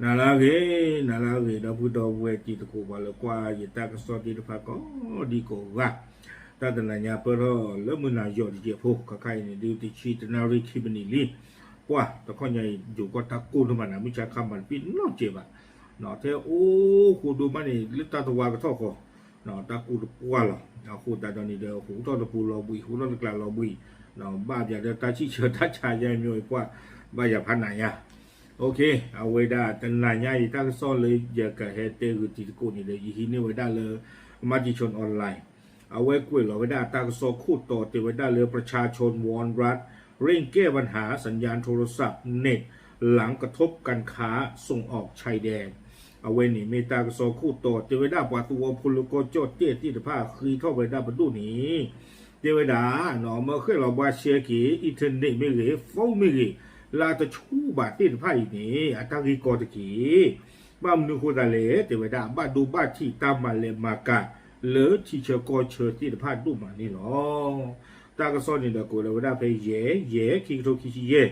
နၤလၢအဂ့ၤ, နၤလၢအဂ့ၤ ဒီပုၢ်ဒီဝဲၢ်တံၤသကိး ပှၤလၢကွၢ်ယတၢ်ကစီၣ်သ့ၣ်တဖၣ်ကိးဒံကိးဂၤ, တၢ်တနၤညါပၢၢ်ထီၣ်လၢမုၢ်နၤယီၤတစဲးဖိ ခါခါအံၤန့ၣ်ဒုး တဆံတနၣ်ရံၣ်ခံပနံးလံ, ပှၤတခီညါအံၤ ယိၤကီၢ်တၢ်ကိၢ်ဒိၣ်မး နမုၢ်ဆါခါမးတပ့ၢ်နီတစဲးဘၣ်, ထဲအိၣ်ဃိဒိၣ်မးန့ၣ် လၢတၢ်တဝါကထီၣ်ဃီ, တၢ်ကိၢ်တပှၢ်လီၤ. အဃိသတးဒီးန့ၣ်ဒီး ဟူးထီၣ်တပူၤလီၤဘှံး ဟူးထီၣ်တကျးလီၤဘှံး, ဘၣ်ပၠးဒီးတၢ်ဆံၣ်ဆၢတၢ်ဆါယါမ့ၢ်အံၤ ပှၤဘၣ်ယၤဖးနးယါ အဝဲဒၣ်တနၤညါအံၤ တၢ်ကစီၣ်လၢယကဟဲတဲဂုာ်တံၤသကိးန့ၣ်ဒီး ယဟံးန့ၢ်ဝဲဒၣ်လၢ Matichon Online, အဝဲကွဲးလီၤဝဲဒၣ်တၢ်ကစီၣ်ခိၣ်တီတဲဝဲဒၣ်လၢ ประชาชนวอนรัฐเร่งแก้ปัญหาสัญญาณโทรศัพท์เน็ตหลังกระทบการค้าส่งออกชายแดน အဝဲန့ၣ်မ့ၢ်တၢ်ကစီၣ်ခိၣ်တီတဲဝဲဒၣ်ပှၤသဝီဖိလၢကီၢ်ကၠီၣ်တဲၣ်သ့ၣ်တဖၣ်ဃ့ထီၣ်ဝဲဒၣ်ပဒိၣ်န့ၣ်, တဲဝဲဒၣ် မၢဃဲၣ်လီၤဘှါရှဲက့ၤ internet မ့ၢ်ဂ့ၤ phone မ့ၢ်ဂ့ၤ လၢအတဆူၣ်ဘၣ်သ့ၣ်တဖၣ်အံၤန့ၣ် အတၢ်ဂ့ၢ်ကီတက့ၢ်. ဘၣ်မနုၤအဃိသတးလဲၣ် တဲဝဲဒၣ် ဘၣ်ဒိဘၣ်ထံးတၢ်မၤလဲၤမၤကၤလၢထံဆၢကီၢ်ဆၢသ့ၣ်တဖၣ်ဒိၣ်မးန့ၣ်လီၤ. တၢ်ကစီၣ်န့ၣ်ဒီးကွဲးလီၤဝဲဒၣ်ဖဲယဲၢ် ယဲၢ် ခံကထိခံဆံယဲၢ်,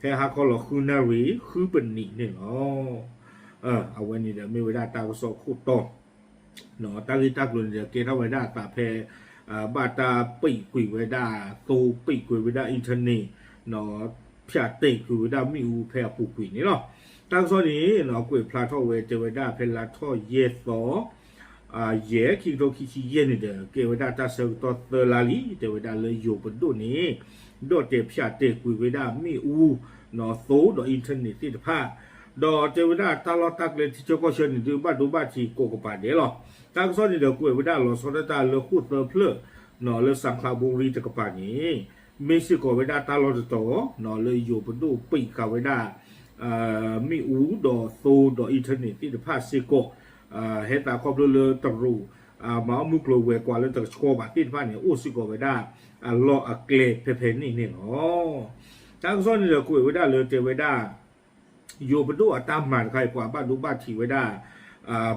ဖဲဟါခီလီၤဃုနၣ်ရံၣ် ဃုပနံးန့ၣ်လီၤ. အဝဲန့ၣ်ဒီးမ့ၢ်ဝဲဒၣ်တၢ်ကစီၣ်ခိၣ်တီ တၢ်ဂ့ၢ်တၢ်ကျိၤန့ၣ်ဒီး ကဲထီၣ်ဝဲဒၣ်အသးဖဲ ဘၣ်တၢ်ပိတ်ကွံာ်ဝဲဒၣ်သိ ပိတ်ကွံာ်ဝဲဒၣ် internet, ဖၠးတဲာ်ကွံာ်ဝဲဒၣ်မ့ၣ်အူဖဲအပူၤကွံာ်န့ၣ်လီၤ. တၢ်ကစီၣ်န့ၣ် ကွဲးဖျါထီၣ်ဝဲတဲဝဲဒၣ်ဖဲလါထီၣ်ယဲၢ်သီ ယဲၢ် ခံကထိခံဆံယဲၢ်န့ၣ်ဒီး ကဲဝဲဒၣ်တၢ်ဆၢကတီၢ်သၢလါလံ တဲဝဲဒၣ်လၢယိၤပဒိၣ်န့ၣ် ဒီၣ်တဲာ်ဖၠးတဲာ်ကွံာ်ဝဲဒၣ်မ့ၣ်အူ သိဒီး internet သ့ၣ်တဖၣ်, ဒီးတဲဝဲဒၣ်တၢ်လီၢ်တၢ်ကျဲထံဆၢကီၢ်ဆၢန့ၣ်ဒုး ဘၣ်ဒိဘၣ်ထံးကိးကပၤဒဲးလီၤ. တၢ်ကစီၣ်န့ၣ်ဒီးကွဲးဝဲဒၣ်လီၤဆီဒၣ်တၢ်လၢဃိၣ်သၢဖျၢၣ် လၢစၣ်ခလးဘိရံတကပၤန့ၣ် မ့ၢ်စ့ၢ်ကီးဝဲဒၣ်တၢ်လီၢ်တတီၤ လၢယိၤပဒိၣ်ပိတ်ဃာ်ဝဲဒၣ် မ့ၣ်အူဒီးသိဒီး internet သ့ၣ်တဖၣ်စ့ၢ်ကီး, ဟဲသးခီဖျိလၢတရူး မၤအီၣ်မုၢ်ကျိၤဝဲၤကွာ်လၢတကဆှီဘၣ်သ့ၣ်တဖၣ်န့ၣ် အိၣ်စ့ၢ်ကီးဝဲဒၣ်အလီၢ်အကျဲဖဲဖဲန့ၣ်န့ၣ်လီၤ. တၢ်ကစီၣ်န့ၣ်ဒီးကွဲးဝဲဒၣ်လၢတဲဝဲဒၣ် ယိၤပဒိၣ်အတၢ်မၤတခါအံၤ ပှၤဘၣ်ဒိဘၣ်ထံးဝဲဒၣ်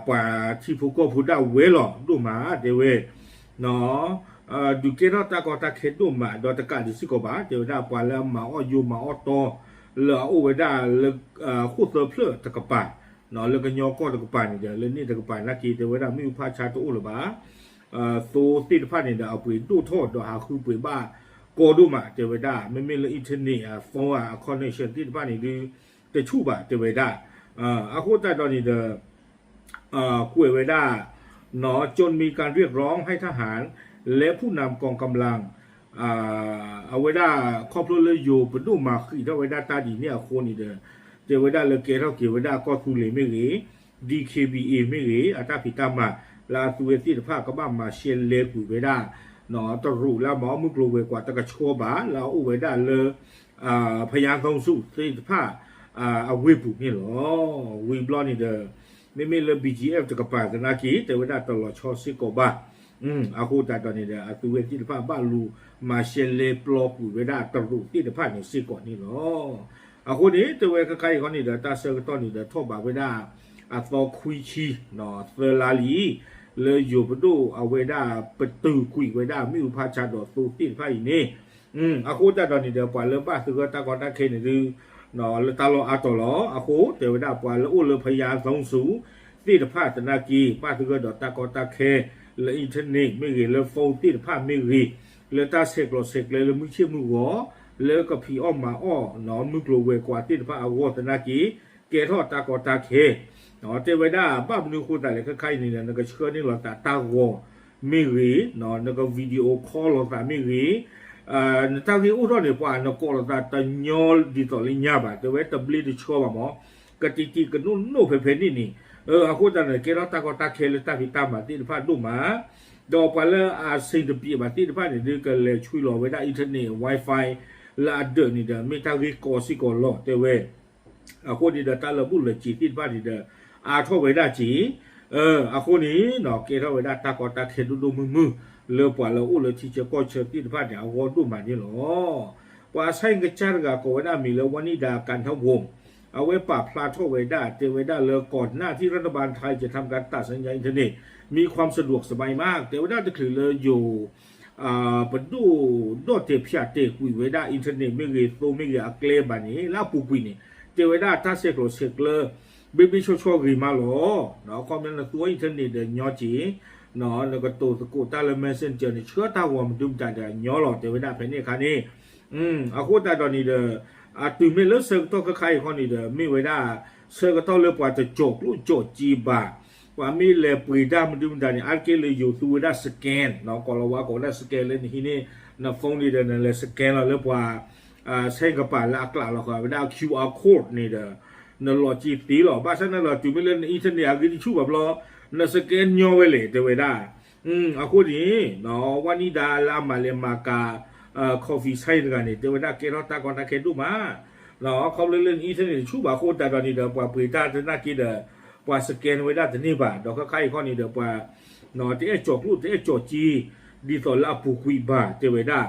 ပှၤထံဖိကီၢ်ဖိဒၣ်ဝဲလီၤဒိၣ်မး တဲဝဲ ဒုးကဲထီၣ်တၢ်ကီတၢ်ခဲဒိၣ်မး ဒီးတကးဒံးစ့ၢ်ကီးဘၣ် တဲဝဲဒၣ်ပှၤလၢအမၤအီၣ်ယိမၤအီၣ်တီ လၢအအိၣ်ဝဲဒၣ်လၢ ဃိၣ်သၢဖျၢၣ်တကပၤ လၢကညီကီၢ်တကပၤန့ၣ်ဒီး လၢန့ၣ်တကပၤနာ်က့ တဲဝဲဒၣ်မ့ၣ်အူဖးဆါတအိၣ်လၢၤဘၣ်. သိသ့ၣ်တဖၣ်န့ၣ်ဒီး အပှ့ၤဒိၣ်ထီၣ်ဒီးဟးဃုပှ့ၤဘၣ်ကီဒိၣ်မး တဲဝဲဒၣ် မ့မ့ၢ်လၢ internet အ phone အ connection သ့ၣ်တဖၣ်န့ၣ်ဒုး တဆူၣ်ဘၣ် တဲဝဲဒၣ်. အဃိသတးဒီးန့ၣ်ဒီး ကွဲးဝဲဒၣ် จนมีการเรียกร้องให้ทหารและผู้นำกองกำลัง အဝဲဒၣ်ခီဖျိလၢယိၤပဒိၣ်မၤဃံးထီၣ်ဝဲဒၣ်တၢ်ဒ်န့ၣ်အဃိန့ၣ်ဒီး တဲဝဲဒၣ်လၢကဲထီၣ်က့ၤဝဲဒၣ်ကီၢ်သူလ့ၤမ့ၢ်ဂ့ၤ DKBA မ့ၢ်ဂ့ၤ အတၢ်ဖံးတၢ်မၤ လၢအသုဝဲသ့ၣ်တဖၣ်ကဘၣ်မၤရှဲလဲၤကွံာ်ဝဲဒၣ် တရူးလၢအမၤအီၣ်မုၢ်ကျိၤဝဲၤကွာ်တကဆှီဘၣ် လၢအအိၣ်ဝဲဒၣ်လၢ ဘုရားသုံးဆူသ့ၣ်တဖၣ် အဝ့ၢ်ပူၤန့ၣ်လီၤ. ဝံၤဘျီန့ၣ်ဒီး မ့မ့ၢ်လၢ ဘီၣ်ကၠံၣ်အ့ၣ် တကပၤသနာ်က့ တဲဝဲဒၣ်တလီၤဆီစ့ၢ်ကီးဘၣ်. အဃိသတးဒီးန့ၣ်ဒီး အသုဝဲသ့ၣ်တဖၣ်ဘၣ်လူၤမၤရှဲလဲၤပျီကွံာ်ဝဲဒၣ်တရူးသ့ၣ်တဖၣ်န့ၣ်စ့ၢ်ကီးန့ၣ်လီၤ. အဃိန့ၣ် တဲဝဲခဲခါအံၤခီန့ၣ်ဒီး တၢ်ဆၢကတီၢ်န့ၣ်ဒီး ထီၣ်ဘးဝဲဒၣ် အသီခွံဆံ သၢလါလံ လၢယိၤပဒိၣ်အဝဲဒၣ်ပတုာ်ကွံာ်ဝဲဒၣ်မ့ၣ်အူဖးဆါဒီးသိသ့ၣ်တဖၣ်အံၤန့ၣ် အဃိသတးဒီးန့ၣ်ဒီး ပှၤလၢဘၣ်သဂၢၢ်တၢ်ကီတၢ်ခဲန့ၣ်ဒုး လၢတၢ်လီၢ်အါတီၤလီၤ. အဃိတဲဝဲဒၣ်ပှၤလၢအိၣ်လၢ ဘုရားသုံးဆူ သ့ၣ်တဖၣ်သနာ်က့ ဘၣ်သဂၢၢ်ဒီးတၢ်ကီတၢ်ခဲ လၢ internet မ့ၢ်ဂ့ၤ လၢ phone သ့ၣ်တဖၣ်မ့ၢ်ဂ့ၤ လၢတၢ်ဆဲးကျိးဆဲးကျၢလၢမုၢ်ဆ့ၣ်မုၢ်ဂီၤ လၢကဖံးအီၣ်မၤအီၣ် မုၢ်ကျိၤဝဲၤကွာ်သ့ၣ်တဖၣ်အဂီၢ်သနာ်က့ ကဲထီၣ်တၢ်ကီတၢ်ခဲ တဲဝဲဒၣ် ဘၣ်မနုၤအဃိသတးလဲၣ် ခဲခါအံၤန့ၣ်ဒီး နကဆှၢန့ၢ်လိာ်သးတၢ်ဂီၤမ့ၢ်ဂ့ၤ, နက video call လိာ်သးမ့ၢ်ဂ့ၤ, နတၢ်ဂ့ၢ်အိၣ်ထီၣ်န့ၣ် ပှၤနကိးလိာ်သးတညီဒ်သိးလၢညါဘၣ်, တဲဝဲတဘျ့တဆှီဘၣ်မး, ကတံာ်တံာ်ကနိၣ်နိၣ်ဖဲဖဲန့ၣ်န့ၣ်, အဃိသတးန့ၣ် ကဲထီၣ်တၢ်ကီတၢ်ခဲလၢတၢ်ဖံးတၢ်မၤသ့ၣ်တဖၣ်ဒိၣ်မး, ဒီးပှၤလၢအဆင်တပြေဘၣ်သ့ၣ်တဖၣ်န့ၣ် ဒုးကလဲၤဆွံလီၤဝဲဒၣ် internet Wi-Fi လၢအဒၢးန့ၣ်ဒီး မ့ၢ်တၢ်ဂ့ၢ်ကီစ့ၢ်ကီးလီၤ တဲဝဲ အဃိန့ၣ်ဒီး တၢ်လၢာ်ဘူၣ်လၢာ်စ့ၤသ့ၣ်တဖၣ်န့ၣ်ဒီး အါထီၣ်ဝဲဒၣ်က့ၤ, အဃိန့ၣ် ကဲထီၣ်ဝဲဒၣ်တၢ်ကီတၢ်ခဲဒိၣ်ဒိၣ်မုၢ်မုၢ် လၢပှၤလၢအအိၣ်လၢထံဆၢကီၢ်ဆၢသ့ၣ်တဖၣ်န့ၣ် အဂီၢ်ဒိၣ်မးန့ၣ်လီၤ. ပှၤအဆၣ်ကစၢ်တဂၤကိးဝဲဒၣ်မံၤလၢ ဝနံဒၤ ကၣ်ထဝိၣ်, အဝဲပာ်ဖျါထီၣ်ဝဲဒၣ် တဲဝဲဒၣ်လၢ ก่อนหน้าที่รัฐบาลไทยจะทำการตัดสัญญาณอินเทอร์เน็ต มีความสะดวกสบายมาก တဲဝဲဒၣ်တချုးလၢယိၤ ပဒိၣ်ဒီၣ်တဲာ်ဖၠးတဲာ်ကွံာ်ဝဲဒၣ် internet မ့ၢ်ဂ့ၤ သိမ့ၢ်ဂ့ၤ အကျဲဘၣ်န့ၣ် လၢအပူၤကွံာ်န့ၣ် တဲဝဲဒၣ်တၢ်ဆဲးကျိးဆဲးကျၢ ဘျ့ဘျ့ဆှီဆှီဂ့ၤမးလီၤ. ခီဖျိနသူအီၤ internet ဒီးညီက့ၤ, နကတိၤသကိးတၢ်လၢ messenger န့ၣ် ဆှၢတၢ်ဂီၤမနုၤမတၤဒီးညီလီၤ တဲဝဲဒၣ်ဖဲန့ၣ်အခါန့ၣ်. အဃိသတးဒီးန့ၣ်ဒီး အတုၤမ့ၢ်လၢဆၢကတီၢ်ခဲခါအံၤခီန့ၣ်ဒီး မ့ၢ်ဝဲဒၣ် ဆၢကတီၢ်လၢပှၤတကၠီၤကျိၣ်ကၠီၤစ့ဘၣ်, ပှၤမ့ၢ်လဲၤပှ့ၤတၢ်မနုၤမတၤန့ၣ် အါတက့ၢ်လၢယိၤသူဝဲဒၣ် scan ကိးလီၤဝါကိးဝဲဒၣ် scan လၢနဟံးန့ၢ် န phone န့ၣ်ဒီး နလဲၤ scan လီၤလၢပှၤ ဆဲကပၤလၢအကျးလီၤဃီၤဝဲဒၣ် QR code န့ၣ်ဒီး နလီၤစ့သ့လီၤ. ဘၣ်ဆၣ်န့ၣ်လီၤ တုၤမ့ၢ်လၢန internet အဂ့ၢ်တဆူၣ်ဘၣ်ဘျီ န scan ညီဝဲလဲၣ် တဲဝဲဒၣ်. အဃိန့ၣ် ဝဲန့ၣ်ဒၣ်လၢအမၤလဲၤမၤကၤ coffee ဆိုင်တဂၤန့ၣ် တဲဝဲဒၣ်ကဲထီၣ်တၢ်ကီတၢ်ခဲဒိၣ်မး ခီဖျိလၢန internet တဆူၣ်ဘၣ်အဃိသတးဒီးန့ၣ်ဒီး ပှၤပှ့ၤတၢ်သနာ်က့ဒီး ပှၤ scan ဝဲဒၣ်တန့ၢ်ဘၣ် ဒီးခဲခါအံၤခီန့ၣ်ဒီးပှၤ တအဲၣ်ကၠီၤကျိၣ်တအဲၣ်ကၠီၤစ့ ဒ်သိးလၢအပူၤကွံာ်ဘၣ် တဲဝဲဒၣ်.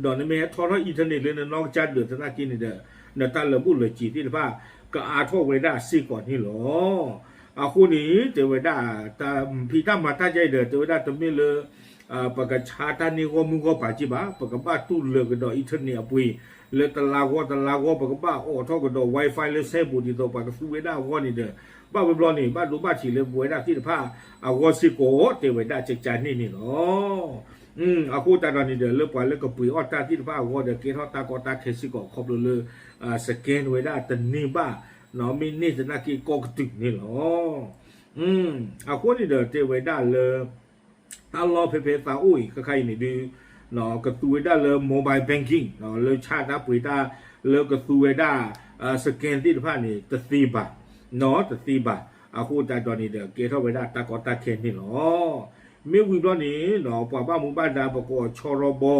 ဒီးနမ့ၢ်ဟဲထီထီၣ် internet လၢနနီၢ်ကစၢ်ဒၢးသနာ်က့န့ၣ်ဒီး နတၢ်လၢာ်ဘူၣ်လၢာ်စ့ၤသ့ၣ်တဖၣ် ကအါထီၣ်ဝဲဒၣ်စ့ၢ်ကီးန့ၣ်လီၤ. အဃိန့ၣ် တဲဝဲဒၣ် တၢ်ဖံးတၢ်မၤတၢ်ယါအံၤဒီး တဲဝဲဒၣ်တမ့ၢ်လၢ ပကဆါတၢ်န့ၢ်ဂီၢ်မုၢ်ဂီၢ်ပၤက့ဘၣ်, ပကဘၣ်တူၢ်လိာ်ကဒီး internet အပှ့ၤ လၢတလါဂီၢ်တလါဂီၢ် ပကဘၣ်အိးထီၣ်ကဒီး Wi-Fi လၢဆဲပူၤ ဒ်သိးပှၤကသူဝဲဒၣ်အဂီၢ်န့ၣ်ဒီး ဘၣ်ဝဲဘျီန့ၣ် ဘၣ်ဒိဘၣ်ထံးလၢပဝဲဒၣ်သ့ၣ်တဖၣ်အဂီၢ်စ့ၢ်ကီး တဲဝဲဒၣ်ကကန့ၣ်န့ၣ်လီၤ. အဃိသတးဒီးန့ၣ်ဒီး လၢပှၤလၢကပှ့ၤအီၣ်တၢ်သ့ၣ်တဖၣ်အဂီၢ်ဒီး ကဲထီၣ်တၢ်ကီတၢ်ခဲစ့ၢ်ကီး ခီဖျိလၢ scan ဝဲဒၣ်တန့ၢ်ဘၣ်, မ့ၢ်န့ၢ်သနာ်က့ကီၢ်ကတုာ်န့ၣ်လီၤ. အဃိန့ၣ်ဒီးတဲဝဲဒၣ်လၢ တၢ်လီၢ်ဖဲဖဲသးအိၣ်အံၤ ခဲခါအံၤန့ၣ်ဒုး ကသူဝဲဒၣ်လၢ mobile banking လၢဆါတၢ်ပှ့ၤတၢ် လၢကသူဝဲဒၣ် scan သ့ၣ်တဖၣ်န့ၣ် တသ့ဘၣ်, တသ့ဘၣ်. အဃိသတးဒီးန့ၣ်ဒီး ကဲထီၣ်ဝဲဒၣ်တၢ်ကီတၢ်ခဲန့ၣ်လီၤ. မ့ၢ်ဝံၤဘျီန့ၣ် ပှၤဘၣ်မူဘၣ်ဒါ ပကိးဆီရီဘီ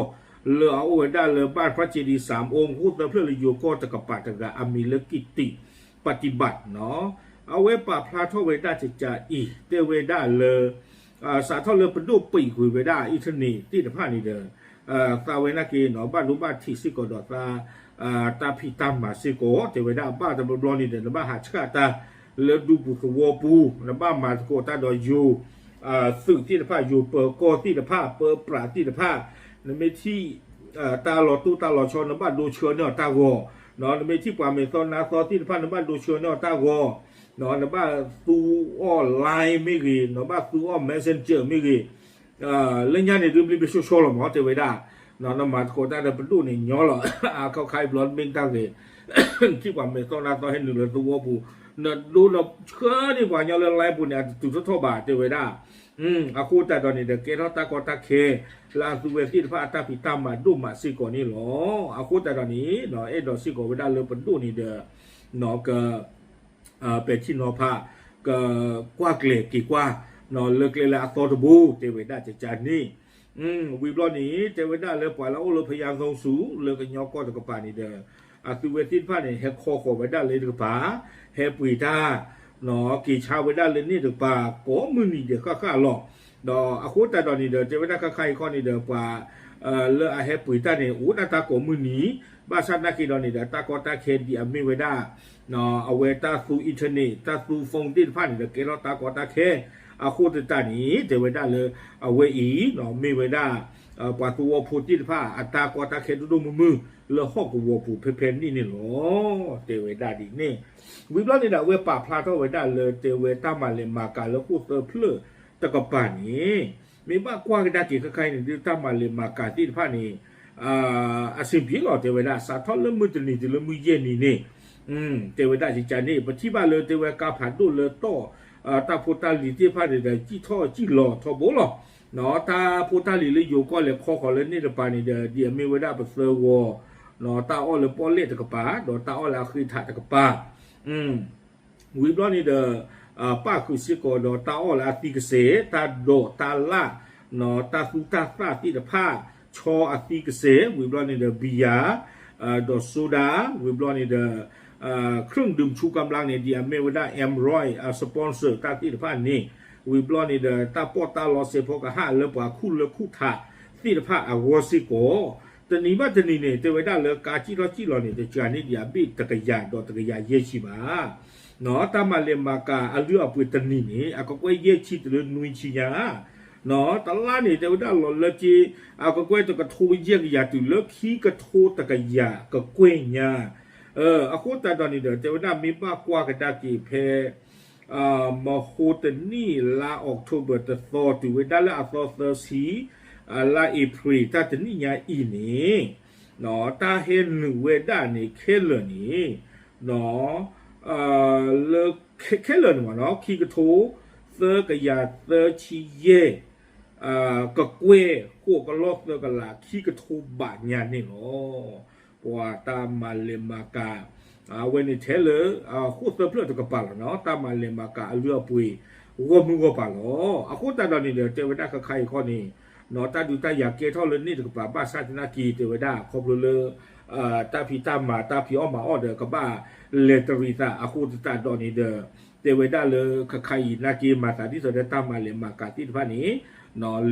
လၢအအိၣ်ဝဲဒၣ်လၢ ဘၣ်ဖျီၣ်စ့ဒံး စၣ်အိၣ် ဃိၣ်သၢဖျၢၣ်လၢယိၤကီၢ်တကပၤတဂၤ အမံၤလၢ ကံၣ်တံၣ် ပတံၣ်ဘၣ် အဝဲပာ်ဖျါထီၣ်ဝဲဒၣ်ကကးအံၤ တဲဝဲဒၣ်လၢ စးထီၣ်လၢပဒိၣ်ပံာ်ကွံာ်ဝဲဒၣ် internet သ့ၣ်တဖၣ်န့ၣ်ဒီး သးဝဲနာ်က့ ဘၣ်ဒိဘၣ်ထံးစ့ၢ်ကီးဒီးသး တၢ်ဖံးတၢ်မၤစ့ၢ်ကီး တဲဝဲဒၣ် ဘၣ်တဘျီဘျီန့ၣ်ဒီး နဘၣ်ဟးဆှၣ်တၢ်လၢဒူပူၤသဝီပူၤ နဘၣ်မၤသကိးတၢ်ဒီးယိၤ သုးသ့ၣ်တဖၣ် ယိၤပၢၤကီၢ်သ့ၣ်တဖၣ် ပၢပြးသ့ၣ်တဖၣ် နမ့ၢ်ထံၣ် တၢ်လီၤတိၢ်တၢ်လီၤဆီ နဘၣ်ဒိဆှၢန့ၢ်အီၤတၢ်ဂီၤ, နမ့ၢ်ထံၣ်ပှၤမဲာ်သီနါသီသ့ၣ်တဖၣ် နဘၣ်ဒိဆှၢန့ၢ်အီၤတၢ်ဂီၤ, နဘၣ်သူအီၣ် Line မ့ၢ်ဂ့ၤ, နဘၣ်သူအီၣ် Messenger မ့ၢ်ဂ့ၤ, လၢညါန့ၣ်ဒုးဘျ့ဘျ့ဆှီဆှီလီၤမး တဲဝဲဒၣ်, နမၤသကိးတၢ်ဒီးပဒိၣ်န့ၣ်ညီလီၤ, အခီခါအံၤဘျီမ့ၢ်တၢ်ဂ့ၤ, ထံၣ်ပှၤမဲာ်သီနါသီဟဲနုာ်လၢသဝီပူၤ, နဒိနဆှၢန့ၢ်ပှၤညီလၢ Line ပူၤန့ၣ် အတတုၤထီၣ်ထီၣ်ဘၣ် တဲဝဲဒၣ်, အဃိသတးဒီးန့ၣ်ဒီး ကဲထီၣ်တၢ်ကီတၢ်ခဲ လၢအသူဝဲသ့ၣ်တဖၣ်အတၢ်ဖံးတၢ်မၤဒိၣ်မးစ့ၢ်ကီးန့ၣ်လီၤ. အဃိသတးဒီးန့ၣ် အဲၣ်ဒိးစ့ၢ်ကီးဝဲဒၣ်လၢပဒိၣ်န့ၣ်ဒီး က ပဲာ်ထံနီၤဖး ကကွၢ်ကျဲၤက့ၤကွၢ် လၢကျဲလၢအသီတဘိ တဲဝဲဒၣ်ကကးန့ၣ်, ဝံၤဘျီန့ၣ် တဲဝဲဒၣ်လၢပှၤလၢအအိၣ်လၢ ဖယါသိဆူၣ် လၢကညီကီၢ်တကပၤန့ၣ်ဒီး အသုဝဲသ့ၣ်တဖၣ်န့ၣ် ဟဲခီဃီၤဝဲဒၣ်လၢတကပၤ, ဟဲပှ့ၤတၢ် က့ၤဆါဝဲဒၣ်လၢန့ၣ်တကပၤ ကိးမုၢ်နံၤဒဲးဃၣ်ဃၣ်လီၤ. ဒီးအဃိသတးဒီးန့ၣ်ဒီး တဲဝဲဒၣ်ခါခါအံၤခီန့ၣ်ဒီး ပှၤ လၢအဟဲပှ့ၤတၢ်န့ၣ် အိၣ်ဒၣ်တၢ်ကိးမုၢ်နံၤ, ဘၣ်ဆၣ်သနာ်က့ဒီးန့ၣ်ဒီး တၢ်ကီတၢ်ခဲဒ်အမ့ၢ်ဝဲဒၣ် အဝဲတၢ်သူ internet တၢ်သူ phone သ့ၣ်တဖၣ်န့ၣ်ဒီး ကဲထီၣ်တၢ်ကီတၢ်ခဲ, အဃိသတးန့ၣ် တဲဝဲဒၣ်လၢ အဝဲအံၤ မ့ၢ်ဝဲဒၣ် ပှၤသဝီဖိသ့ၣ်တဖၣ် အတၢ်ကီတၢ်ခဲဒိၣ်ဒိၣ်မုၢ်မုၢ် လၢဟီၣ်ကဝီၤပူၤဖဲဖဲန့ၣ်န့ၣ်လီၤ. တဲဝဲဒၣ်ဒ်န့ၣ်, ဝံၤဘျီန့ၣ်ဒီး အဝဲပာ်ဖျါထီၣ်ဝဲဒၣ်လၢ တဲဝဲတၢ်မၤလဲၤမၤကၤလၢဃိၣ်သၢဖျၢၣ်တကပၤန့ၣ် မ့ၢ်ဘၣ်ကွၢ်ကဒါက့ၤခဲခါအံၤန့ၣ် ဒ်တၢ်မၤလဲၤမၤကၤသ့ၣ်တဖၣ်န့ၣ် အဆင်ပြေလီၤ တဲဝဲဒၣ် စးထီၣ်လၢမုၢ်တနံၤတုၤလၢမုၢ်ယဲၢ်နံၤန့ၣ်, တဲဝဲဒၣ်ကကးန့ၣ် ပထံၣ်ဘၣ်လၢတဲဝဲကါဖးဒိၣ်လၢတီၢ် တၢ်ဖိတၢ်လံၤသ့ၣ်တဖၣ်န့ၣ်ဒီး စံၣ်ထီၣ်စံၣ်လီၤထီဘိလီၤ. တၢ်ဖိတၢ်လံၤလၢယိၤကီၢ်လဲၤခီဃီၤလၢန့ၣ်တကပၤန့ၣ်ဒီး ဒ်အမ့ၢ်ဝဲဒၣ်ပသၢဂီၤ, တၢ်အီၣ်လၢပီၣ်လဲၣ်တကပၤ ဒီးတၢ်အီၣ်လၢအဃ့ထးတကပၤ ဝံၤဘျီန့ၣ်ဒီး ပၣ်ဃုာ်စ့ၢ်ကီးဒီးတၢ်အီၣ်လၢအသံကစဲး, တၢ်ဒိးတၢ်လၣ်, တၢ်သူတၢ်သၣ်သ့ၣ်တဖၣ်, ဆီအသံကစဲး, ဝံၤဘျီန့ၣ်ဒီး ဘံယၤ, ဒီး soda, ဝံၤဘျီန့ၣ်ဒီး เครื่องดื่มชูกำลังန့ၣ် ဒ်အမ့ၢ်ဝဲဒၣ် M Roy sponsor တၢ်သ့ၣ်တဖၣ်န့ၣ်, ဝံၤဘျီန့ၣ်ဒီး တၢ်ပီးတၢ်လီစဲးဖီကဟၣ်လၢပှၤခူၣ်လၢခူၣ်ထးသ့ၣ်တဖၣ်အဂီၢ်စ့ၢ်ကီး, တနံၤဘၣ်တနံၤန့ၣ် တဲဝဲဒၣ်လၢကါစံၣ်ထီၣ်စံၣ်လီၤန့ၣ် တကးန့ၣ်ဒံးအဘ့ၣ်တကယၤဒီးတကယၤယဲၢ်ဆံဘၣ်. တၢ်မၤလဲၤမၤကၤအလုၢ်အပှ့ၤတနံၤန့ၣ် အကကွဲၢ်ယဲၢ်ဆံတုၤလၢနွံဆံညါ, တလါန့ၣ် တဲဝဲဒၣ်လီၤလၢက့ အကကွဲၢ်တကထိယဲၢ်ကယၤတုၤလၢခံကထိတကယၤကကွဲၢ်ညါ, အဃိသတးဒီးန့ၣ်ဒီး တဲဝဲဒၣ်မ့ၢ်ဘၣ်ကွၢ်ကဒါက့ၤဖဲ မဟိတနံၣ်လါ October တသီ တုၤဝဲဒၣ်လၢအသီသၢဆံ လါ April တၢ်တနံၣ်ညါအံၤန့ၣ် တၢ်ဟဲနုာ်ဝဲဒၣ်န့ၣ် ခဲလၢာ်န့ၣ် လၢ ခဲလၢာ်န့ၣ်မ့ၢ်နီၤ ခံကထိ သၢကယၤသၢဆံယဲၢ် ကကွဲၢ် ဃိးကလီၢ်သၢကလး ခံကထိဘးညါန့ၣ်လီၤ. ပှၤတၢ်မၤလဲၤမၤကၤ အဝဲန့ၣ်ထဲလၢ ဃိၣ်သၢဖျၢၣ်တကပၤလီၤနီၤ တၢ်မၤလဲၤမၤကၤအလုၢ်အပှ့ၤ ဂီၢ်မုၢ်ဂီၢ်ပၤလီၤ. အဃိသတးဒီးန့ၣ်ဒီး တဲဝဲဒၣ်ခဲခါအံၤခီန့ၣ် တၢ်ဒုးတၢ်ယၤကဲထီၣ်လၢန့ၣ်တကပၤ ဘၣ်ဆၣ်သနာ်က့ တဲဝဲဒၣ်ခီဖျိလၢ တၢ်ဖံးတၢ်မၤ တၢ်ဖံးအီၣ်မၤအီၣ်ဒီး ကဘၣ်လဲၤတရံးသးအဃိသတးဒီးန့ၣ်ဒီး တဲဝဲဒၣ်လၢခဲခါအံၤနာ်က့ မၤသးဒ်သိးဒီးတၢ်မၤလဲၤမၤကၤသ့ၣ်တဖၣ်န့ၣ်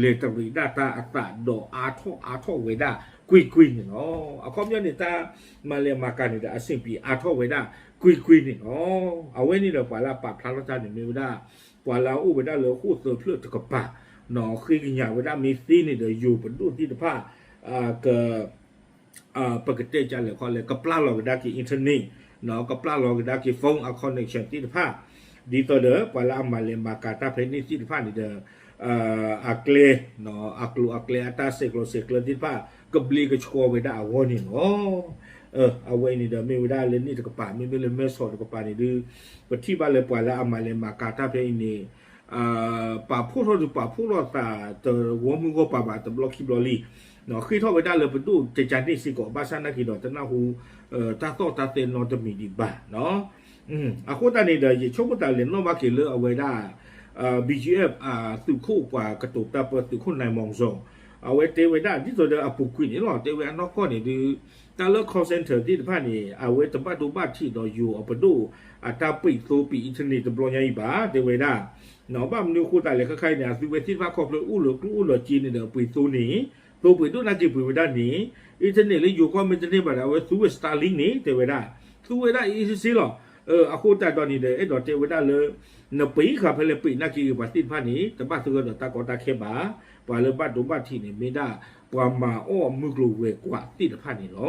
လဲၤတရံးဒၣ်တၢ်အသးဒီးအါထီၣ်အါထီၣ်ဝဲဒၣ်ကွ့ၢ်ကွ့ၢ်န့ၣ်လီၤ. အခီပညီန့ၣ် တၢ်မၤလဲၤမၤကၤန့ၣ်ဒီး အဆင်ပြေအါထီၣ်ဝဲဒၣ်ကွ့ၢ်ကွ့ၢ်န့ၣ်လီၤ. အဝဲန့ၣ်ဒီးပှၤလၢအပာ်ဖျါထီၣ်တၢ်န့ၣ်မ့ၢ်ဝဲဒၣ် ပှၤလၢအအိၣ်ဝဲဒၣ်လၢဃိၣ်သၢဖျၢၣ်တကပၤ ဃ့ကညးဝဲဒၣ်မ့ၢ်သ့န့ၣ်ဒီး ယိၤပဒိၣ်သ့ၣ်တဖၣ် က ပကတဲကလဲာ်ခီလဲၣ် ကပျၢ်လီၤကဒါက့ၤ internet ကပျၢ်လီၤကဒါက့ၤ phone အ connection သ့ၣ်တဖၣ် ဒ်သိးဒီးပှၤလၢအမၤလဲၤမၤကၤတၢ်ဖဲန့ၣ်သ့ၣ်တဖၣ်န့ၣ်ဒီး အကျဲ အကျိၤအကျဲအတၢ်ဆဲးကျိးဆဲးကျၢသ့ၣ်တဖၣ် ကဘျ့ကဆှီဝဲဒၣ်အဂီၢ်န့ၣ်လီၤ. အဝဲအံၤန့ၣ်ဒီးမ့ၢ်ဝဲဒၣ်လၢန့ၣ်တကပၤ မ့မ့ၢ်လၢမဲဆီးတကပၤန့ၣ်ဒုး ပထံၣ်ဘၣ်လၢပှၤလၢအမၤလဲၤမၤကၤတၢ်ဖဲအံၤန့ၣ် ပာ်ဖှိၣ်ထီၣ်ဒုးပာ်ဖှိၣ်ထီၣ်သးတဂီၢ်မုၢ်ဂီၢ်ပၤဘၣ် တဘျီခံဘျီလံ ဃ့ထီၣ်ဝဲဒၣ်လၢပဒိၣ်ကကန့ၣ်စ့ၢ်ကီး ဘၣ်ဆၣ်နာ်က့ဒီးတနၢ်ဟူ တၢ်သီၣ်တၢ်သဲနီတမံၤဒံးဘၣ်. အဃိသတးန့ၣ်ဒီး ယဆိကမိၣ်သးလဲၤနီၣ်ဘၣ်က့ၤလၢအဝဲဒၣ် BGF သုးခိၣ်ပှၤကတိၤတၢ်ပၢသုးခိၣ် နိုင်မောင်ဇော် အဝဲတဲဝဲဒၣ်ဒ်သိးဒီးအပူၤကွံာ်န့ၣ်လီၤ. တဲဝဲအနီၢ်ကီၢ်န့ၣ်ဒုး တၢ်လၢ call center သ့ၣ်တဖၣ်န့ၣ် အဝဲတဘၣ်ဒိဘၣ်ထံးဒီးယိၤအပဒိၣ် အတၢ်ပှ့ၤသိပှ့ၤ internet တဘျီညါအံၤဘၣ် တဲဝဲဒၣ် ဘၣ်မနုၤအဃိသတးလဲၣ် ခဲခါအံၤန့ၣ် အသုဝဲသ့ၣ်တဖၣ်ခီဖျိအိၣ်လၢကျိၣ်အိၣ်လၢစ့န့ၣ်ဒီး ပှ့ၤသိန့ၣ် သိပှ့ၤဒိၣ်နာ်က့ပှ့ၤဝဲဒၣ်န့ၣ် internet လၢယိၤကီၢ်မ့ၢ်တန့ၢ်ဘၣ်ဒီး အဝဲသူဝဲ Starlink န့ၣ် တဲဝဲဒၣ် သူဝဲဒၣ်အံၤစ့လီၤ. အဃိသတးဒီးန့ၣ်ဒီး အဲၣ်ဒိးတဲဝဲဒၣ်လၢ နပှ့ၤဃာ်ဖဲလဲၣ်ပှ့ၤနာ်က့ဂ့ၤ ပှၤသ့ၣ်တဖၣ်န့ၣ် တဘၣ်သဂၢၢ်ဒီးတၢ်ကီတၢ်ခဲဘၣ်. ပှၤလၢဘၣ်ဒိဘၣ်ထံးန့ၣ် မ့ၢ်ဒၣ်ပှၤမၤအီၣ်မုၢ်ကျိၤဝဲၤကွာ်သ့ၣ်တဖၣ်န့ၣ်လီၤ.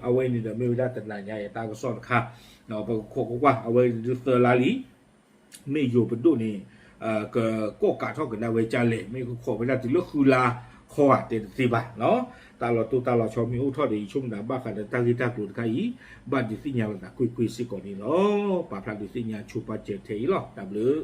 အဝဲအံၤန့ၣ်ဒီးမ့ၢ်ဝဲဒၣ်တနၤညါအံၤတၢ်ကစီၣ်တခါ ပကခိးကွၢ်ကွၢ် အဝဲဒုးသၢလါလံ မ့ၢ်ယိၤပဒိၣ်န့ၣ် ကကိးကးထီၣ်ကဒါဝဲဒ်လဲၣ် မ့ၢ်ကခိးဝဲဒၣ်တုၤလၢဃုလါခီဧါ တဲတသ့ဘၣ်. တၢ်လီၤတိၢ်တၢ်လီၤဆီမ့ၢ်အိၣ်ထီၣ်ဒီး ယဆိကမိၣ်သးဘၣ်ဃးဒီးတၢ်ဂ့ၢ်တၢ်ကျိၤတခါအံၤ ဘၣ်ဒုးသ့ၣ်ညါလိာ်သးကွ့ၢ်ကွ့ၢ်စ့ၢ်ကီးန့ၣ်လီၤ. ပာ်ဖျါဒုးသ့ၣ်ညါဆိပာ်စၢၤထဲအံၤလီၤ. တၢ်ဘျုး